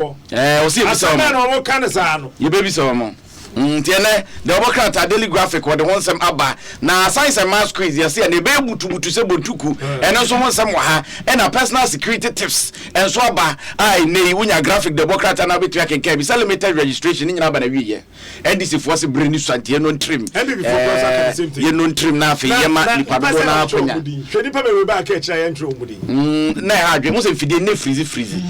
Ɛɛ, ɔsɛ yɛbisa Asɛm bɛn wɔn. na wɔka no saa no? Yɛbɛbisa wɔn. Nti ɛnɛ, deɛ ɔbɔ krataa Daily Graphic wɔde ho nsɛm aba. Na Science and Maths Quiz yɛse ɛnɛ ɛbɛyɛ butubutu sɛ bontuku. Ɛno nso ho nsɛm wɔ ha. Ɛna Personal Security Tips nso aba a ɛnɛ yi wonya graphic deɛ ɔbɔ krataa no a wobɛtumi akenkan bi. Sɛ limited registration ne nyinaa aba n'awieɛ. NDC foɔ se bere ne sua nti yɛnnɔ ntirim. NPP foɔ koraa nso aka the same thing. Yɛnnɔ ntirim na afei Na yɛma na nipa nipa dodoɔ sɛn no na ara wɔtwerɛ akwanya. wɔn din? Hwɛ nipa bebrebe a aka akyire a yɛntwerɛ wɔn din. Na ɛha adwene. Wohu sɛ mfidie no na ɛfirizi firizi.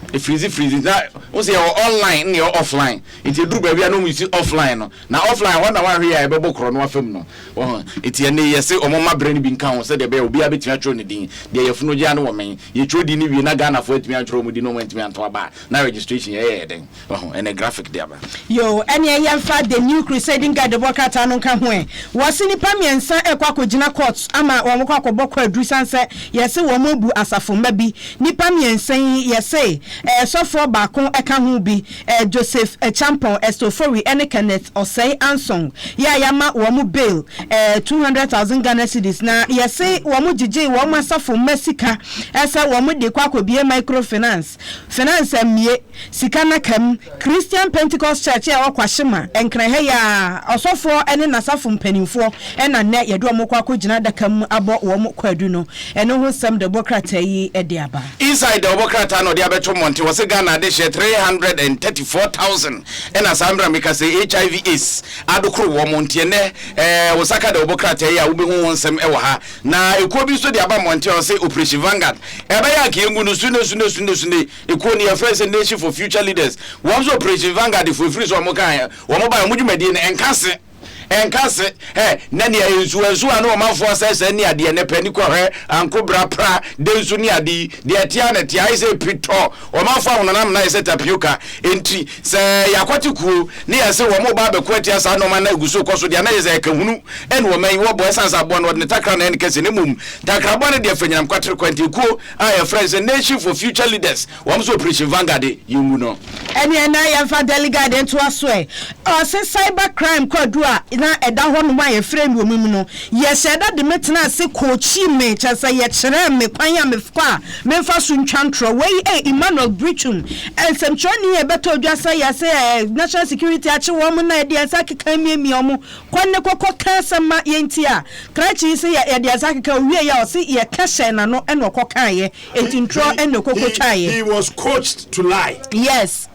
Ɛfirizi firizi. Na wohu sɛ yɛwɔ online na yɛwɔ offline. Nti ɛduru baabi a na wɔn use offline no. Na offline hɔ na woanhwɛ yie a yɛbɛbɔ korɔ no afa mu no. Wahu? Nti ɛnnɛ yi yɛse wɔn mma berɛ no bi nka ho sɛdeɛ ɛbɛyɛ a obiara bɛtumi atwerɛ ne din. Deɛ yafunu gye ara ne wɔmɛn. Yɛtwerɛ din no wie na Ghanafoɔ antumi antwerɛ wɔn din na wɔn antumi anto aba a, na registration yɛyɛ yɛ dɛn? Wahu? Ɛnnɛ graphic de aba. Yoo, ɛneɛ yɛmfa The New Crusading Guide bɔ krataa no nka ho ɛ. Wɔse nnipa mmiɛnsa rekɔ akɔgyina court ama wɔn kɔ akɔbɔ kwaadu sane sɛ yɛse wɔn abu asafo mma bi. Nnipa mmiɛnsa yi yɛse ɛɛ sɔfoɔ baako ka ho bi, ɛɛ Joseph Acheampong, Esther Ofori ɛne Kenneth Osei Ansong yɛ a yɛama wɔn bail ɛɛ 200,000 Ghana cedis. Na yɛse wɔn gyegyee wɔn asafo mma sika ɛsɛ wɔn de kɔ akɔbue microfinance. Finance ammue, sika no aka mu. Christian Pentecost Church a ɛwɔ Kwashima, Nkran ha yi ara, ɔsɔfoɔ ne n'asafo mpanimfoɔ na nnɛ yɛde wɔn rekɔ akɔgyina adaka mu abɔ wɔn kwaadu no. Ɛno ho nsɛm de bɔ krataa yi de aba. Inside deɛ ɔbɔ krataa na ɔde abɛto mmɔnten, wɔse Ghana adehyeɛ 334,000 ɛna saa mmerɛ a meka sɛ HIV AIDS adokoro wɔn, nti ɛnnɛ ɛɛ wo nsa ka deɛ ɔbɔ krataa yi a wobɛhu ho nsɛm wɔ ha. Na ekuo bi nso de aba mmɔnten a wɔse Operation Vanguard. Ɛbɛyɛ a anka yɛngu no sune sune sune sune. Ekuo no yɛfrɛ no sɛ Nation for Future Leaders. Wɔn nso Operation Vanguard foɔ ɛfiri sɛ wɔn kaeɛ, wɔn baeɛ, wɔn dwumadie no ɛnka se, ɛnka se. Hɛ, na nea nsuwa nsuwa ne ɔmanfoɔ asɛesɛe ne adeɛ nɛ pɛ ni kɔhwɛ, anko bra pra, densu ne ade yi, deɛ ɛteɛ ara na ɛteɛ, ayɛ sɛ pitɔ. Ɔmanfoɔ ahononam no ayɛ sɛ tapioca. Enti, sɛ yɛakwati kuo ne yɛse wɔn reba abɛko atia saa nnoɔma no a ɛgu so rekɔ so deɛ a, na ɛyɛ sɛ ɛka hunu ne ɔman yi wɔbɔ. Ɛsiane sɛ aboa no wɔde ne takra na ɛyɛ no kɛse na mmom takraboa no deɛ fa nyinam kwatere kwa nti, ekuo a yɛfrɛ no sɛ Nation for Future Leaders, wɔn nso Operation Vanguard yɛngu no. Ɛneɛ na yɛmfa Daily Guide ntoa so ɛ. Ɔse cyber crime kwadu a na ɛda hɔ nom a yɛfrɛ me wɔ mu no, yɛhyɛɛ da de me tenaa ase coachii me, kyerɛ sɛ yɛkyerɛɛ me kwan a mekɔ a memfa so ntwa ntorɔ. Wei ɛ Emmanuel Britwum, nsɛmtwerɛni a ɛbɛtɔɔ dwa sɛ yɛse ɛ National Security akye wɔn na yɛde yɛn nsa akeka amiamia wɔn, kɔ ne kɔkɔ ka asɛm ma yɛntie a, krakye yi se yɛ yɛde yɛn nsa akeka, ɔwieeɛ a ɔse yɛka hyɛɛ n'ano ɛna ɔkɔkaeɛ, enti ntorɔ ɛna ɔkɔkɔ twaeɛ. He was coached to lie. Yes.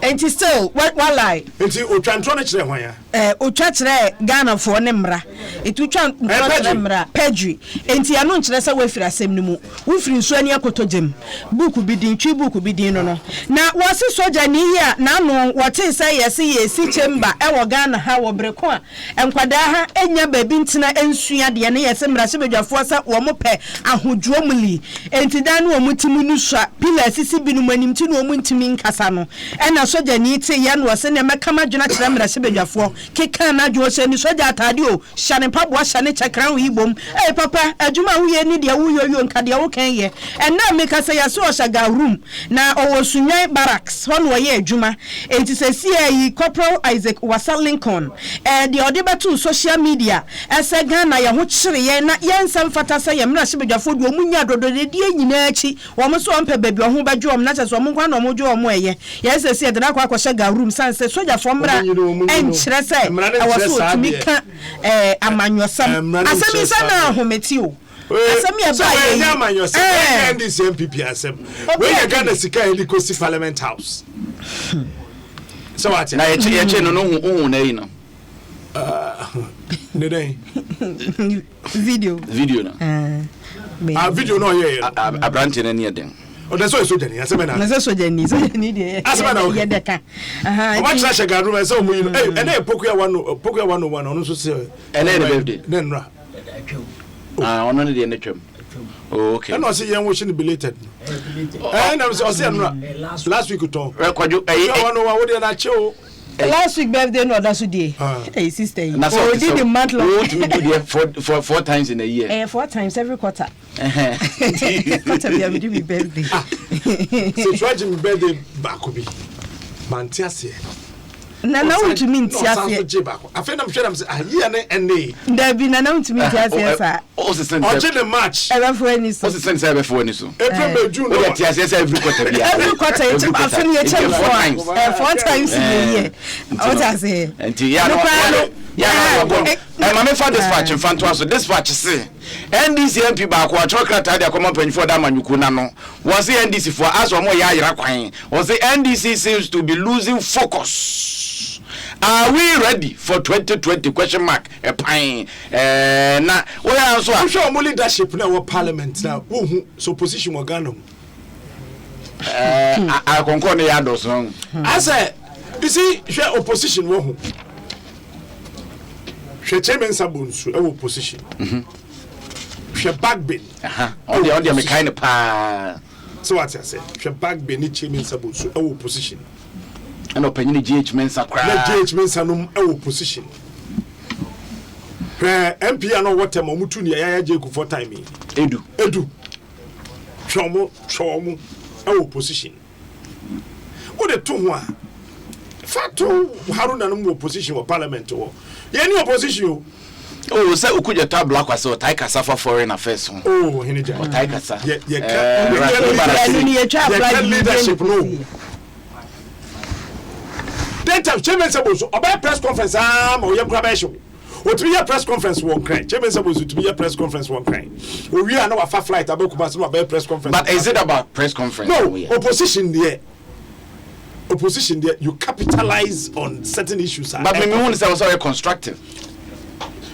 Enti still wa wa lie. Nti otwa ntorɔ no kyerɛ hwan a? Eh, otwa kyerɛ Ghanafoɔ ne mmra. Nti wotwa ntorɔ kyerɛ mmra, perjury. Enti ɛno nkyerɛ sɛ woafiri asɛm no mu. Wofiri nsuo ani akɔtɔ gyam. Book bi din, Twi book bi din no no. Na wɔse sogyani yi a n'ano wɔtee sɛ yɛse yɛresi chamber wɔ Ghana ha wɔ bere ko a Nkwadaa ha nnya baabi ntena nsua adeɛ no yɛ sɛ mmarahyɛbadwafoɔ sɛ wɔn pɛ ahodwoɔ mu li enti dan no wɔn ti mu no sua pillar sisi binom anim nti na wɔn ntumi nkasa no ɛna sogyani te yɛ no ɔse neɛ mɛka m'adwene akyerɛ mmarahyɛbadwafoɔ kekaa n'adwene ɔhyɛ ne sogya ataade o hyɛ ne mpaboa hyɛ ne kyɛ crown yi bom ei papa adwuma a woyɛ ni deɛ woyɔ yo nka deɛ woka yɛ ɛnɛ a meka sɛ yɛse ɔhyɛ garoom na ɔwɔ Sunyani barracks hɔ na ɔyɛ adwuma Enti seesei yi Corporal Isaac Wassa Lincoln eh, deɛ ɔde bɛtoo social media sɛ Ghana yɛn ho kyere yɛn na yɛn nsa mfata sɛ yɛn mmarahyɛbadwafoɔ deɛ wɔn nya dɔdɔdɛdie nyinaa akyi wɔn nso wɔn pɛ baabi wɔn ho bɛdwo wɔn na kyerɛ sɛ wɔn nko ara na wɔn dwo wɔn ɛyɛ yɛn seesei yɛde no akɔ akɔhyɛ gal room sane sɛ sogyafoɔ mmara nkyerɛ sɛ ɛwɔ sɛ ɔtumi ka eh, amanyɔsɛm asɛm yi sɛ na ahomete o. Asɛm yɛ ba yɛ yi. Ɛnyɛ amanyɔsɛm, ɛnyɛ NDC NPP asɛm. Wei yɛ Ghana sika a yɛde kɔsi Parliament House. Sɛ wate. Na yɛkye yɛkye no no hu na yi no. Ne dɛn? Video. Video no. Ah, video no ɔyɛ yɛ no. Aberante no ani yɛ den. Ɔdɛ sɛ ɔyɛ sogyani asɛm ɛna. Na sɛ sogyani sogyani deɛ. Asɛm ɛna ɔka. Yɛ dɛ ka. Ɔba kyerɛ hyɛ gadrom ɛsɛ ɔmo yi no. Ɛnɛ yɛ Pokuya 101 ɔno nso sɛ. Ɛnɛ yɛ ne birthday. Ne nnora. Ah, ɔno ne deɛ ne twam. Oh, okay. Ɛna ɔsi yɛn wohyɛ no belated no. Ɛna ɔsi ɔsi ɛnura last week tɔn. Ɛ kwadwo ɛyi. Ɛ wɔn wa wo deɛ na kye o. Last week birthday na ɔda so die. Ɛyi sister yi. Odi the month long. O tumi di deɛ four four four times in a year. Ɛyɛ four times every quarter. Quarter bi a mi di mi birthday. Sɛ tura gye mi birthday baako bi, mante aseɛ. Nana wontumi nti Na ɔsan aseɛ. so gye baako. Afei na mehwɛ na mesɛ, ah, yia ne ɛnne yi. Dabi, Nana wontumi nti aseɛ saa. Wosese nsɛ. Ɔgye ne March. Ɛbɛfo ani so. Wosese nsɛ ɛbɛfo ani so. April, May, June. Wode te aseɛ sɛ every quarter bi. Every quarter yɛ kyɛm afe no yɛ kyɛm four times. Four times in a year. Wote aseɛ. Nti yɛ ano yɛ ano wɔbɔ. Ɛma me fa dispatch nfa ntoa so. Dispatch se NDC MP baako atwerɛ krataa de akɔma mpanyinfoɔ da amanyɔkuo n'ano. Wɔn se NDC foɔ asɛ wɔn yɛ ayera kwan. Wɔn se NDC seems to be losing focus. Are we ready for 2020 question mark ɛpan ɛɛ na wɔyɛ nso a. Wohwɛ wɔn leadership na ɛwɔ parliament na wohu so opposition wɔ Ghana mu. Ɛɛ akɔnkɔn ne yɛ adɔso. Asɛ you see hwɛ opposition wɔ ho. Hwɛ Chairman Bonsu ɛwɔ opposition. Hwɛ Bagbin. Ɔdeɛ mekae no paa. Sɛ wate ase, hwɛ Bagbin ne Chairman Bonsu ɛwɔ opposition. Ɛna ɔpanyini GH Mensah koraa. Na GH Mensah nom ɛwɔ opposition. Hwɛ MP a na ɔwɔ tɛm a ɔmo tu ne Yaya J Kufuor time yi. Edu. Edu. Hwɛ ɔmo hwɛ ɔmo ɛwɔ opposition. Wode to ho a, fa to Haruna nom wɔ opposition wɔ parliament hɔ. Yɛn ni opposition o. Oh, sɛ Okudzeto Ablakwa sɛ ɔtae kasa fa foreign affairs ho. Oh, hene gya. Ɔtae kasa. Yɛ yɛ ka yɛ ka leadership no. Data Chairman Sabo so ɔbɛyɛ press conference aa ma ɔyɛ nkura bɛyɛ hyew. Otumi yɛ press conference wɔ Nkran. Chairman Sabo so tumi yɛ press conference wɔ Nkran. Owie a na wafa flight abɛ Kumasi na wabɛyɛ press conference. But is it about press conference? No, opposition deɛ. Opposition there, you capitalize on certain issues. But me me say also constructive.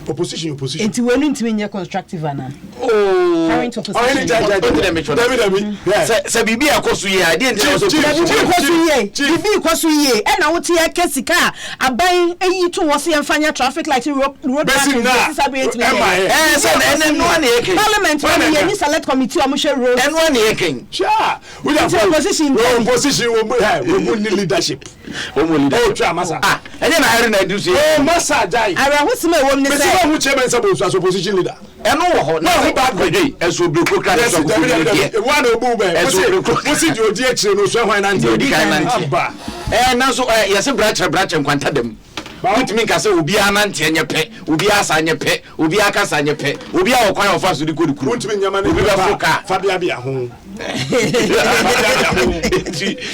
Opposition, opposition. Nti wenu ntumi nyɛ constructive ana? Oh. Current opposition. Dabi dabi. Sɛ sɛ biribi akɔ so yie a, deɛ nti na ɔsɛ Biribi kɔ so yie. Biribi kɔ so yie. Ɛna wote ɛkɛ sika a aban eyi to wɔ se yɛmfa nyɛ traffic light road road markings bɛsi sa bere ntumi yɛ. Ɛɛ sɛ ɛnɛ ɛnoa na yɛ kɛn. Parliament wɔn yɛ ni select committee ɔmo hwɛ roads. Ɛnoa na yɛ kɛn. Sure. Nti opposition deɛ. Opposition wɔ mu ɛ wɔ mu ni leadership. Wɔn mu leadership. O twa masa. Ah ɛnyɛ na ayɛrɛ na ɛdu so yɛ. O masa ajayi. Awerɛhosɛm a ɛwɔ mu ne sɛ. Mesi wɔn ho chairman sɛ bonsu as opposition leader. Ɛno wɔ hɔ. Na ɔho baako. Kwadwo ɛso obiriko kura ne sɔ kuku ne deɛ. Ewu ana obu bɛ. Ɛso obiriko. Mosi deɛ odi akyire no so ɛhwan nante. Deɛ odi kan nante. Aba. Ɛɛ nanso ɛɛ yɛsɛ brakyerɛ brakyerɛ nkwanta dɛm. Wotumi nka sɛ obiara nanteɛ nyɛ pɛ, obiara sa nyɛ pɛ, obiara kasa nyɛ pɛ, obiara wɔ kwan a ɔfa so de kɔ ne kurom. Wontumi nyɛma ne Obi bɛforo kaa. Fa biabia ho.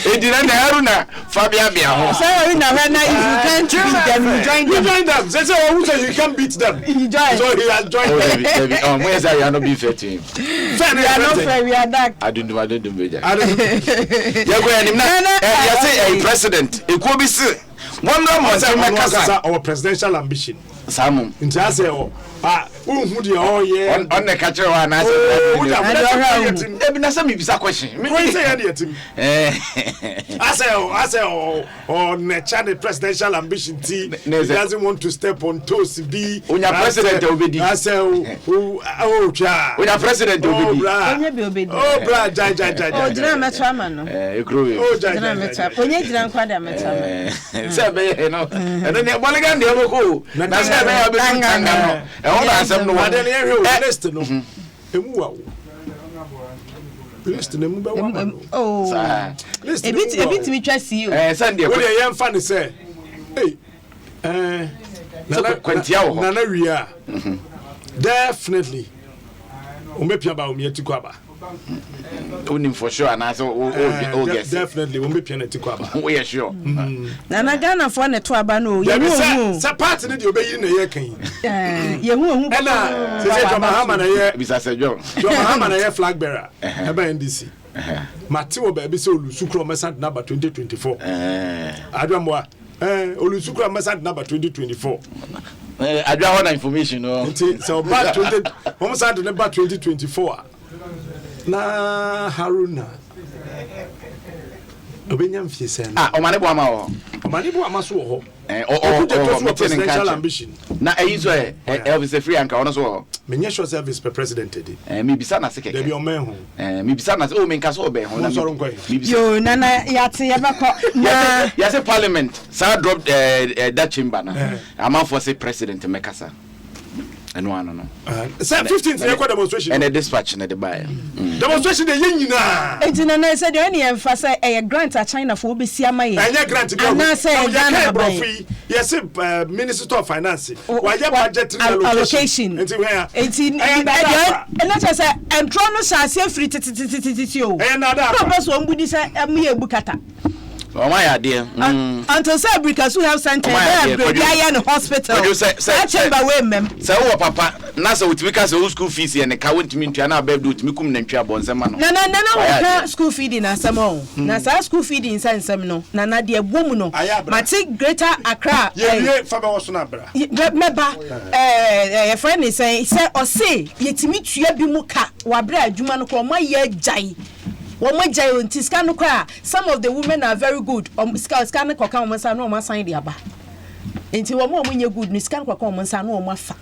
Enti na na Haruna fa biabia ho. Sɛ Haruna hwɛ na if you can't beat them, you join them. You join them. Sɛ sɛ wɔn sɛ you can't beat them. You join. So he has joined Oh, them. Dabi, dabi. Oh, mo yɛ sɛ we are not being fair to him. Fair We are not fair, we are dark. Adundum, adundum beja. Adundum. Yɛ kɔ yɛ nim na yɛ sɛ ɛyɛ president ekuo bi se. Wɔn mmerɛ mmɔnten mɛkasa. Ɔwɔ presidential ambition. Saa mom. Nti asɛ ɔ a wohu deɛ ɔyɛ. Ɔn ka kyerɛ hɔ anaasɛ. Oo wogya mo na sɛ yɛ tim. Ebi na sɛ mibisa question. Wɔn sɛ yɛ deɛ tim. Asɛ ɔ asɛ ɔ ɔ nɛkya ne presidential ambition ti. He doesn't want to step on toes bi. Onya president a obedi. Asɛ o o o twa. Onya president a obedi. O bra. Onye bi obedi. O bra jai jai jai jai. O gyina mɛto ama no. Ɛɛ ekuro wei. O jai jai jai. Onye gyina nkwa de mɛto ama no. Sɛ ɛbɛyɛ no ɛno deɛ bɔlegan deɛ ɔbɛkɔ o na sɛ ɛbɛyɛ ɔbɛdu tanga no ɛhɔ na asɛm no wɔ. Adeɛ no yɛhwɛ o list no emu wa o list no emu bɛ wa ma no. Oo list no emu wa o ebi tumi twa si o. Ɛɛ sɛ deɛ. O deɛ yɛn fa ne sɛ ee ɛɛ nana kwantia wɔ hɔ nana wia definitely wɔn bɛ pia ba wɔn yɛ ti kɔ aba. Wonim for sure anaasɛ wo guess? Definitely wɔn bɛ pia na ti kɔ aba. Woyɛ sure? Nana Ghanafoɔ na ɛto aba no o. Yɛhu Dabi sɛ ohu o. sɛ party ne deɛ ɔbɛyi na ɛyɛ kan yi. Yɛhu ohu. Ɛna sɛ sɛ John Mahama na yɛ. Bisa sɛ John. John Mahama na yɛ flag bearer ɛbɛ NDC. Mate wɔ baabi sɛ olusu kura ɔmɛsan de n'aba 2024. Adwamboa. Olusu kura ɔmɛsan de n'aba 2024. Adwa hɔ na information no. Nti sɛ ɔba 20 wɔn san de ne ba 2024 a. Na Haruna obenya mfie sɛn. Ah, ɔmane bo ama wɔ hɔ. Ɔmane bo ama so wɔ hɔ. Ɔkugya to so wɔ presidential ambition. Na ɛyi nso ɛ Elvis Afriyie anka ɔno nso wɔ hɔ. Menyɛ sure sɛ Elvis pɛ president di. Mebisa n'ase kɛkɛ. Dabi ɔmɛn ho. Mebisa n'ase o menka sɛ ɔbɛn ho. Mo nsɔrɔ nkɔ yi. Mebisa. Yoo nana yate yɛbɛkɔ na. Yɛse parliament saa drop that chamber na amanfoɔ se president mɛkasa. Ɛno ano no. Sɛ 15th yɛ kɔ demonstration. Ɛnɛ dispatch na de baeɛ. Demonstration de yɛ nyinaa. Enti nana sɛ deɛ ɛne yɛn fa sɛ ɛyɛ grant a China fo bɛsi ama yɛn. Ɛnyɛ grant bi ahu. Anaasɛ Na yɛ Ghana kan aban. borɔfo yi yɛse minister of finance wayɛ budgetary allocation. Nti hwɛ ya. Enti Ɛyɛ nnadaa kwa. ɛna kyerɛ sɛ ntorɔ no hyɛ aseɛ firi tetetetete o. Ɛyɛ nnadaa Na kwa. ɔpɛ sɛ wɔn bu di sɛ ɛmo yɛ ebu kata. Wɔn ayɛ adeɛ. Until sɛ Abrikasu health center Ɔmo ayɛ ɛbɛyɛ adeɛ. abirɛ bi Kwadwo- ayɛ no hospital. Kwadwo sɛ- sɛ- Saa sɛ- chamber wei mmɛm. Sɛ wowɔ papa na sɛ otumi ka sɛ wo school fees yɛ ne ka wontumi ntua na abɛɛ de otumi kum nantwi abɔ nsɛm ma no. Nana nana Wayɛ wɔka adeɛ. school feeding asɛm o. Na saa school feeding nsɛ nsɛm no nana deɛ ɛbɔ mu no. Ayɛ abra. Mate Greater Accra. Yɛwie fa bɛwɔ so no abra. Mɛba ɛɛ yɛfrɛ ne sɛn sɛ ɔse yɛtumi tua bi mu ka wabrɛ adwuma no koraa ɔmo ayɛ agyae wɔn agyae o nti sika no koraa some of the women are very good ɔmo sika no kɔka wɔn nsa na wɔn asan de aba nti wɔn a wɔn nyɛ good no sika no kɔka wɔn nsa na wɔn afa.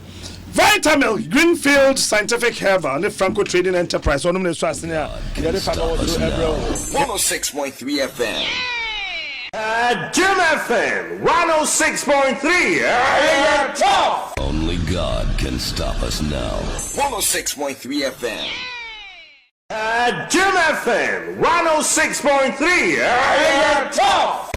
Vitamilk, Greenfield Scientific Herbal ne Franco Trading Enterprise wɔnom na ɛsɔ asene a yɛde fa bɛwɔ so ɛbrɛ wo. 106.3 FM. Jim FM 106.3 ɛyɛ top. Only God can stop us now. 106.3 FM. Jim FM 106.3 ɛyɛ top.